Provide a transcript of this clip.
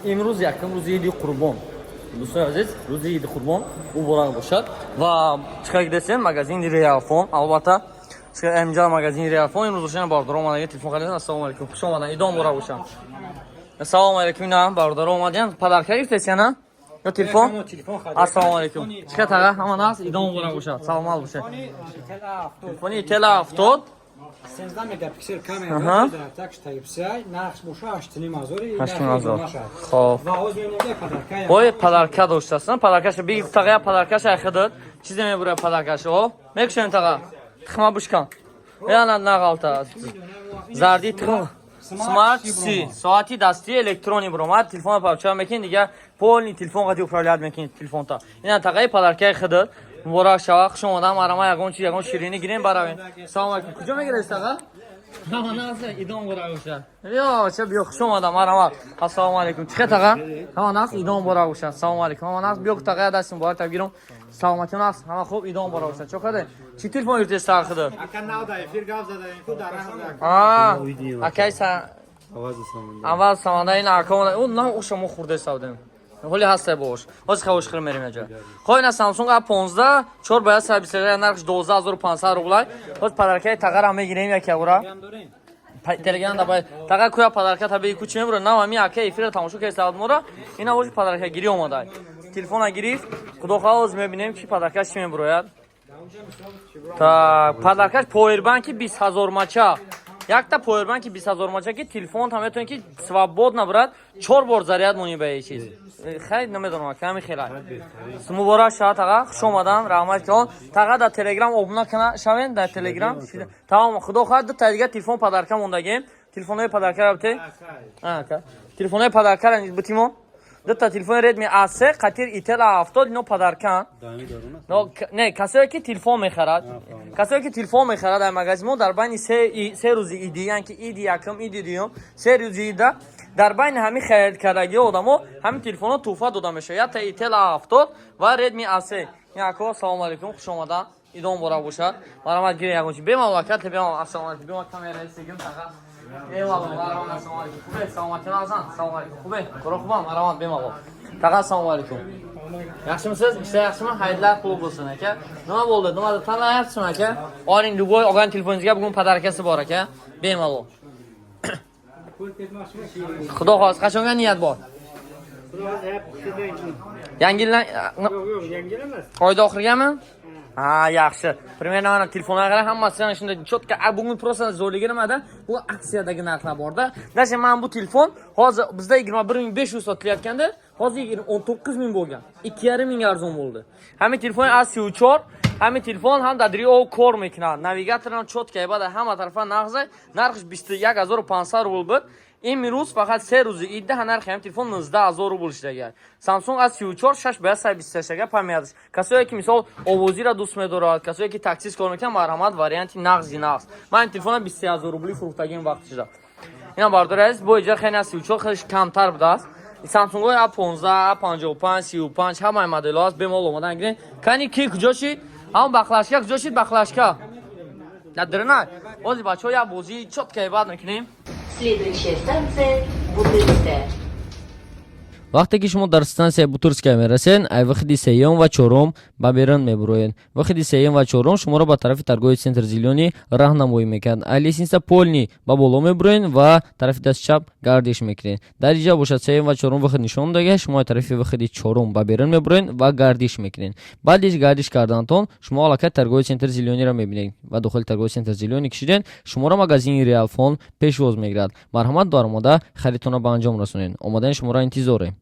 Имрӯз якум рӯзи Иди Қурбон, дӯстони азиз, рӯзи Иди Қурбон муборак бошад. Ва чӣ дидесем, магазини Реалфон, албатта, инҷа магазини Реалфон. Имрӯз бошад, бародаро омадан, телефон хариданд. Ассалому алайкум, хуш омадан, идом муборак бошад. Ассалому алайкум, ина бародаро омадем. Подарка гирифтесяна ё телефон? Ассалому алайкум, чӣ таға, ҳама наст, идом муборак бошад, саломат бошед. Телефони Ител 70. 13 мегапиксел камера, так Type-C, нархш боша 8,5 ҳазор. 8,5 ҳазор. Хоб. Ва ҳозир мемонда подарка. Ой, подарка доштастан. Подаркаша биги, тағая, подаркаша айхидат. Чизе мебура подаркаша, о? Мекушем, таға. Тихма бушкан. Яна нағалта. Зарди тихма. Smart C, соати дастии электронӣ буромад, телефон павча мекин, дига полный телефон қати управлять мекин телефонта. Ина тағаи подаркаи хидат. Муборак шава, хуш омадам, арама ягон чи, ягон ширинӣ гирем, баравем. Салом алейкум. Куҷо мегиред, таға? Идом муборак бошад. Ё, ча биё, хуш омадам, марҳамат. Ассалому алейкум. Чӣ таға? Ҳама нақс, идом муборак бошад. Салому алейкум. Ҳама нақс, биё, таға, даст муборак таб гирам. Саломатӣ, нақс, ҳама хуб, идом муборак бошад. Чо каде? Чӣ телефон гирифтед, таға хида? Ака, нав да эфир гап задаем ку дар. А, акай са аввал саманда ин ака омада. Ӯ на оша мо хурде савдем. Ҳоли ҳастай бош. Ҳозир хавош хир мерем яҷа. Хоб, ина Samsung A15 4 ба 123, нархш 12,500 рублай. Ҳозир подаркаи тағара мегирем як явра. Телеграм да бай таға куя подарка табии ку чи мебура, нав ами ака эфира тамошо кардед мора, ина боши подарка гирӣ омадай. Телефона гирифт, худо хоҳад, ҳозир мебинем, чи подаркаш чи мебурояд. Так, подаркаш повербанки 20 000 мача. Якта повербанки 20 000 мача, ки телефон там метавонед, ки свободно брат, чор бор заряд монӣ ба чиз. Хайр, намедонам, ками хелай. Муборак шавад, таға, хуш омадан, раҳмат калон. Таға, дар Телеграм обуна кана шавен, дар Телеграм. Тамом, худо хоҳад, ду та дига телефон подарка мондагем. Телефонҳои подарка бите. Ака. Телефонҳои подарка битимо. Ду та телефони Redmi A3 қатир Itel A70, ино подарка. Но не, касое ки телефон мехарад. Касое ки телефон мехарад дар магазин мо, дар байни се рӯзи иди, яъне ки иди якум, иди дуюм, се рӯзи ида, дар байни ҳамин харид кардагии одамо ҳамин телефонҳо туҳфа дода мешавад. Якта Itel A70 ва Redmi A3. Яко, ассалому алайкум, хуш омадан. Идом муборак бошад. Марҳамат, гире ягон чи. Бемалол, бемалол. Ассалому алайкум. Бемалол, камера сегим тақа. Бемалол, марҳамат, ассалому алайкум. Хубе, саломатӣ назан. Ассалому алайкум. Хубе, коро хубам, марҳамат, бемалол. Тақа, ассалому алайкум. Yaxshimisiz? Ishlar yaxshimi? Hayitlar qulub bo'lsin, aka. Nima bo'ldi? Nima tanlayapsizmi, aka? Oling, любой olgan telefoningizga bugun подаркasi bor, aka. Bemalol. Xudo xohlasa, qachonga niyat bor? Yangi yildan? Yo'q, yangi yil emas. Oyda oxirigami? Ha, yaxshi. Примерно mana telefonlarga qarang, hammasi mana shunday чётко. Bugun просто zo'rligi nimada? Bu aksiyadagi narxlar borda. Даже mana bu telefon hozir bizda 21 500 sotilayotganda, hozir 19 ming bo'lgan. 2,5 ming arzon bo'ldi. Hamma telefon A34, hamma telefon ham Rio kor мекунад. Навигатор ҳам чётко, баъд ҳама тарафа нағза. Нархш 21 500 рубл буд. Имрӯз фақат се рӯзи идда нархи ҳам телефон 19 000 рубл шудагиай. Samsung A34 6 ба 128 ага памяташ. Касое ки мисол овозиро дӯст медорад, касое ки таксист кор мекунад, марҳамат, варианти нағзи нағз. Ман ин телефона 23 000 рубли фурӯхтагим вақт шуда. Ина, бардори азиз, бо иҷа хеле A34 хеле камтар будааст. Samsung-ҳои A15, A55, 35, ҳамаи моделҳо аст, бемалол омадан гирен. Кани ки куҷо шид? Ҳамон баклажка куҷо шид, баклажка? Надрина. Ҳозир, бачаҳо, як бозии чёткое баъд мекунем. Следующая станция Бутырская. Вақте ки шумо дар стансияи Бутырская мерасед, ай выходи сеюм ва чорум ба берун мебуроед. Выходи сеюм ва чорум шуморо ба тарафи торговый центр Зелёный раҳнамоӣ мекунад. Ай лестница полный ба боло мебуроед ва тарафи дасти чап гардиш мекунед. Дар инҷа бошад, сеюм ва чорум выход нишон додага, шумо ай тарафи выходи чорум ба берун мебуроед ва гардиш мекунед. Баъди гардиш карданатон шумо аллакай торговый центр Зелёныйро мебинед ва дохили торговый центр Зелёный кишиден, шуморо магазини Реалфон пешвоз мегирад. Марҳамат, даромада харидтонро ба анҷом расонед. Омадани шуморо интизорем.